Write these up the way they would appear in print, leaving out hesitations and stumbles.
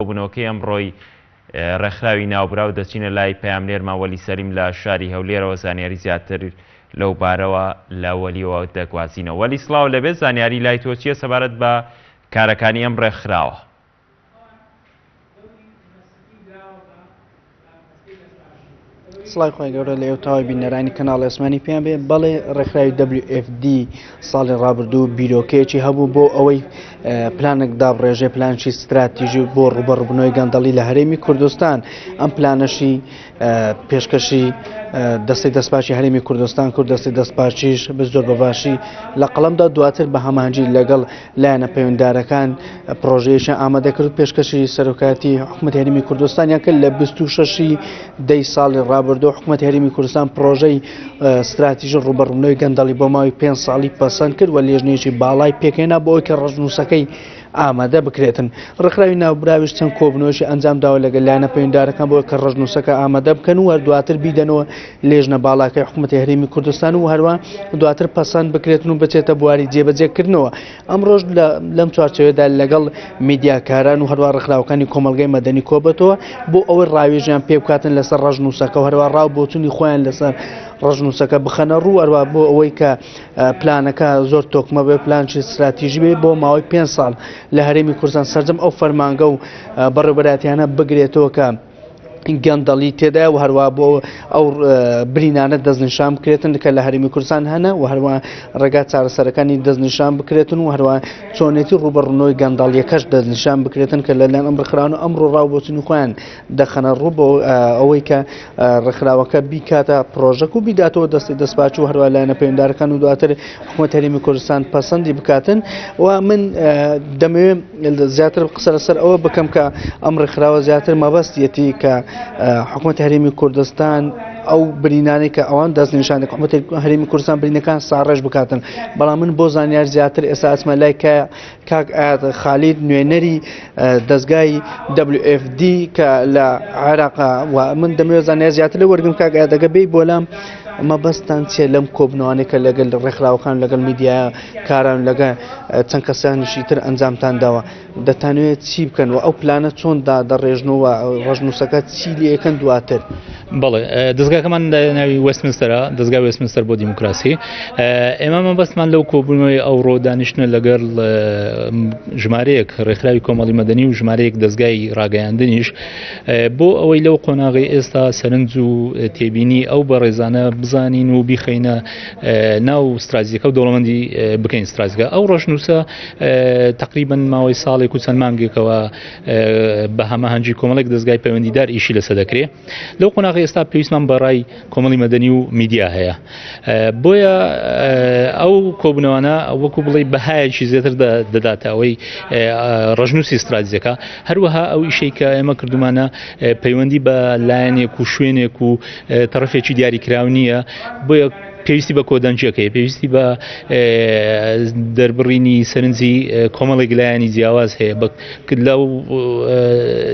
کۆبوونەوەکەی ئەمڕۆی ڕێکخراوی ناوبراو دەچینە لای پەیامنێرمان وەلی سەلیم لە شاری هەولێرەوە زانیاری زیاتر لەو بارەوە لە وەلیەوە دەگوازینەوە. وەلی سڵاو لەبێت زانیاری لای تۆ چییە سەبارەت بە کارەکانی ئەم ڕێکخراوە؟ سڵای خوای گەورە لە ئێوە تەواوی بینەرانی کەناڵی ئاسمانی پێیان بێ بەڵێ ڕێکخراوی WFD ساڵی ڕابردوو بیرۆکەیەکی هەبوو بۆ ئەوەی پلانێک دابڕێژێ پلانکی ستراتیژی بۆ ڕوبەڕبنەوەی گەندەڵی لە هەرێمی کوردستان ئەم پلانەشی پێشکەشی دەستەی دەستپاکی هەرێمی کوردستان کرد دەستەی دەستپاکیش بە زۆر بەباشی لە قەڵەمدا دواتر بە هەماهەنگی لەگەڵ لایەنە پەیوەنددارەکان پرۆژەیەکیان ئامادە کرد و پێشکەشی سەرۆکایەتی حکوومەتی هەرێمی کوردستانیان کرد لە 26 دەی ساڵی ڕابردوو حکوومەتی هەرێمی کوردستان پرۆژەی ستراتیژی ڕووبەڕوونەوەی گەندەڵی بۆ ماوەی پێنج ساڵی پەسەند کرد و لێژنەیەکی باڵای پێکهێنا بۆ ئەوەی کە ڕەشنووسەکەی ئامادە بکرێتن. ڕێکخراوی ناوبراویش چەند کۆبوونەوەیەکی ئەنجام داوە لەگەل لایەنە پەیوەنددارەکان بۆ کە ڕەشنووسەکە ئامادە بکەن و دواتر بیدەنەوە لێژنە باڵاکەی حکوومەتی هەرێمی کوردستان و هەروە دواتر پەسەند بکرێتن و بچێتە بواری جێبەجێکردنەوە. ئەمڕۆش لەم چوارچێوەیەدا لەگەڵ میدیاکاران و هەروە ڕێکخراوەکانی کۆمەڵگەی مەدەنی کۆبەتەوە بۆ ئەوەی ڕاوێژیان پێ بکاتن لەسەر ڕەشنووسەکە و هەروە ڕاو بۆچوونی خۆیان لەسەر ڕەشنووسەکە بخەنە ڕوو هەروە بۆ ئەوەی کە پلانەکە زۆر تۆکمە بێ پلانکی ستراتیژی بێ بۆ ماوەی پێ ساڵ لە هەرێمی کوردستان سەرجەم ئەو فەرمانگە و بەڕێوبەراتیانە بگرێتەوە کە گەندەڵی تێدایە و هەروە بۆ ئەو برینانە دەستنیشان بکرێتن کە لە هەرێمی کوردستان هەنە و هەروە ڕێگا چارەسەرەکانی دەستنیشان بکرێتن و هەروە چۆنێتی ڕوبەڕنەوەی گەندەڵیەکەش دەستنیشان بکرێتن کە لەلایەن ئەم ڕێکخراوە ئەمڕۆ ڕاو بۆچونی خۆیان دەخەنە ڕوو بۆ ئەوەی کە ڕێکخراوەکە بیکاتە پرۆژەک و بیداتەوە دەستی دەستپاچ و هەروە لایەنە پەیوەندارەکان و دواتر حکوومەت هەرێمی کوردستان پەسەندی بکاتن و من دەمەوێت زیاتر قسە لەسەر ئەوە بکەم کە ئەم ڕێکخراوە زیاتر مەبەستیەتی کە حکوومەت هەرێمی کوردستان ئەو برینانەی کە ئەوان دەستنیشان دەکەن حکوومەت هەرێمی کوردستان برینەکان ساڕێژ بکاتن بەڵام من بۆ زانیار زیاتر ئێستا ئەچمە لای کە کاک ئایاد خالید نوێنەری دەزگای WFD کە لە عێراق و من دەمەوێت زانیاری زیاتر لێ وەرگرم کاک ئایاد ئەگەر بێی بۆ لام مەبەستان چیە لەم کۆبنەوانەی کە لەگەل ڕێکخراوەکان لەگەڵ میدیا کاران لەگە چەند کەسانیشی تر ئەنجامتان داوە دەتانەوێت چی بکەن و ئەو پلانە چۆن دادەڕێژن و ڕەشنووسەکە چی لێکەن دواتر؟ بەڵێ دەزگاکەمان ناوی وەستمنستەرە دەزگای وەستمنستەر بۆ دیموکراسی ئێمە مەبەستمان لەو کۆبوونەوەی ئەوڕۆ دانیشتنە لەگەڵ ژمارەیەک ڕێکخراوی کۆمەڵی مەدەنی و ژمارەیەک دەزگای ڕاگەیاندنیش بۆ ئەوەی لەو قۆناغی ئێستا سەرنج و تێبینی ئەو بەڕێزانە بزانین و بیخەینە ناو ستراتیژەکە و دەوڵەمەندی بکەین ستراتیژەکە ئەو ڕەشنووسە تقریبا ماوەی ساڵێک و چەند مانگێکەوە بە هەماهەنگی کۆمەڵێک دەزگای پەیوەندیدار ئیشی لەسەر دەکرێ لەو قۆناغی ئێستا پێویستمان بە ڕای کۆمەڵی مەدەنی و میدیا هەیە بۆیە ئەو کۆبوونەوانە وەکو بڵێ بەهایەکی زیاتر دەداتە ئەوەی ڕژنووسی ستراتیژەکە هەروەها ئەو ئیشەی کە ئێمە کردومانە پەیوەندی بە لایەنێک و شوێنێک و تەڕفێکی دیاریکراو نییە بۆیە پێویستی بە کۆدەنگیەک هەیە، پێویستی بە دەربڕینی سەرنجی کۆمەڵێک لایەنی جیاواز هەیە لەو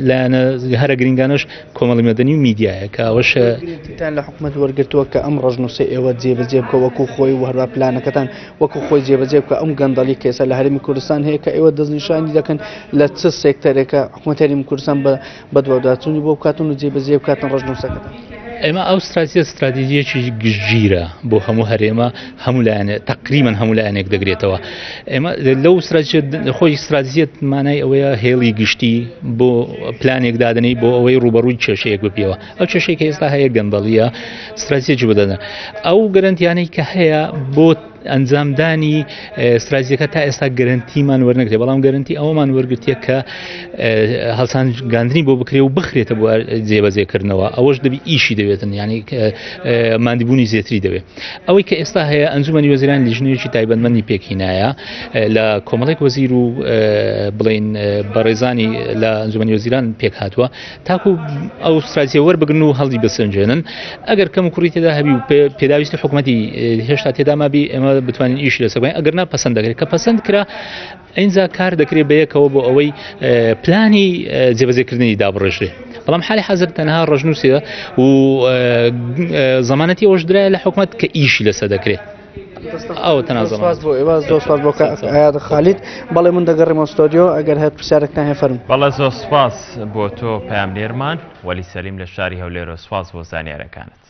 لایەنە هەرە گرنگانەش کۆمەڵی مەدەنی و میدیایە کە ئەوەش گرنتیتان لە حکومەت وەرگرتووە کە ئەم ڕەشنووسەی ئێوە جێبەجێ بکە وەکو خۆی و هەروە پلانەکەتان وەکو خۆی جێبەجێ بکە ئەم گەندەڵی کە ئێستا لە هەرێمی کوردستان هەیە کە ئێوە دەستنیشانی دەکەن لە چ سێکتەرێکە حکومەت هەرێمی کوردستان بە بەدواداچوونی بۆ بکاتن و جێبەجێ بکاتن ڕەشنووسەکەتان. ئێمە ئەو ستراتیژە ستراتیژیەکی گشتگیرە بۆ هەموو هەرێمە هەموو لایەنێ تقریبا هەموو لایەنێک دەگرێتەوە ئێمە لەو ستراتیژە خۆی ستراتیژیەت مانای ئەوەیە هێڵی گشتی بۆ پلانێک دادنەی بۆ ئەوەی ڕوبەڕووی کێشەیەک ببیەوە ئەو کێشەیە کە ئێستا هەیە گەندەڵیە ستراتیژی بدەنە ئەو گەرەنتیانەی کە هەیە بۆ ئەنجامدانی ستراتیژەکە تا ئێستا گەرنتیمان وەرنەگرێ بەڵام گەرنتی ئەوەمان وەرگرتیە کە هەڵسان گاندنی بۆ بکرێ و بخرێتە بۆ جێبەجێکردنەوە ئەوەش دەبی ئیشی دەوێتن ینی مادیبوونی زیاتری دەوێت ئەوەی کە ئێستا هەیە ئەنجومەنی وەزیران لیژنەیەکی تایبەتمەندی پێکهینایە لە کۆمەڵێک وەزیر و بڵین بەڕێزانی لە ئەنجومەنی وەزیران پێک هاتووە تاکو ئەو ستراتیژە وەربگرن و هەڵی بسەنجێنن ئەگەر کەم و کوڕی تێدا هەبی و پێداویستی حکوومەتی هێشتا تێدا مابی ئێمە بتوانین ئیش لەسەر بکەین ئەگەر نا پەسەند دەکرێت کە پەسەند کرا ئینجا کار دەکرێت بەیەکەوە بۆ ئەوەی پلانی جێبەجێکردنی دابڕێژرێ بەڵام حالی حەزر تەنها ڕەشنووسە و زەمانەتی ئەوەش درایە لە حکومەت کە ئیشی لەسەر دەکرێت. ئەوە تەنازڵ. سپاس بۆ ئێوە، زۆر سپاس بۆ کاک ئەیاد خالید. بەڵێ من دەگەڕێمەوە ستۆدیۆ، ئەگەر هەر پرسیارێکتان هەیە فەرموو. بەڵێ زۆر سپاس بۆ تۆ پەیامنێرمان وەلی سەلیم لە شاری هەولێرەوە سپاس بۆ زانیارەکانت.